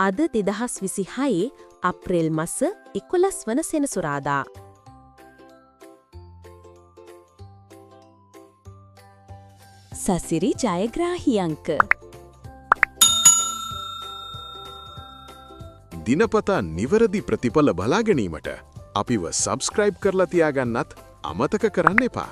අද 2026 අප්‍රේල් මස 11 වන සෙනසුරාදා. සසිරි ජයග්‍රාහී අංක. දිනපතා නිවැරදි ප්‍රතිඵල බලා ගැනීමට අපිව සබ්ස්ක්‍රයිබ් කරලා තියාගන්නත් අමතක කරන්න එපා.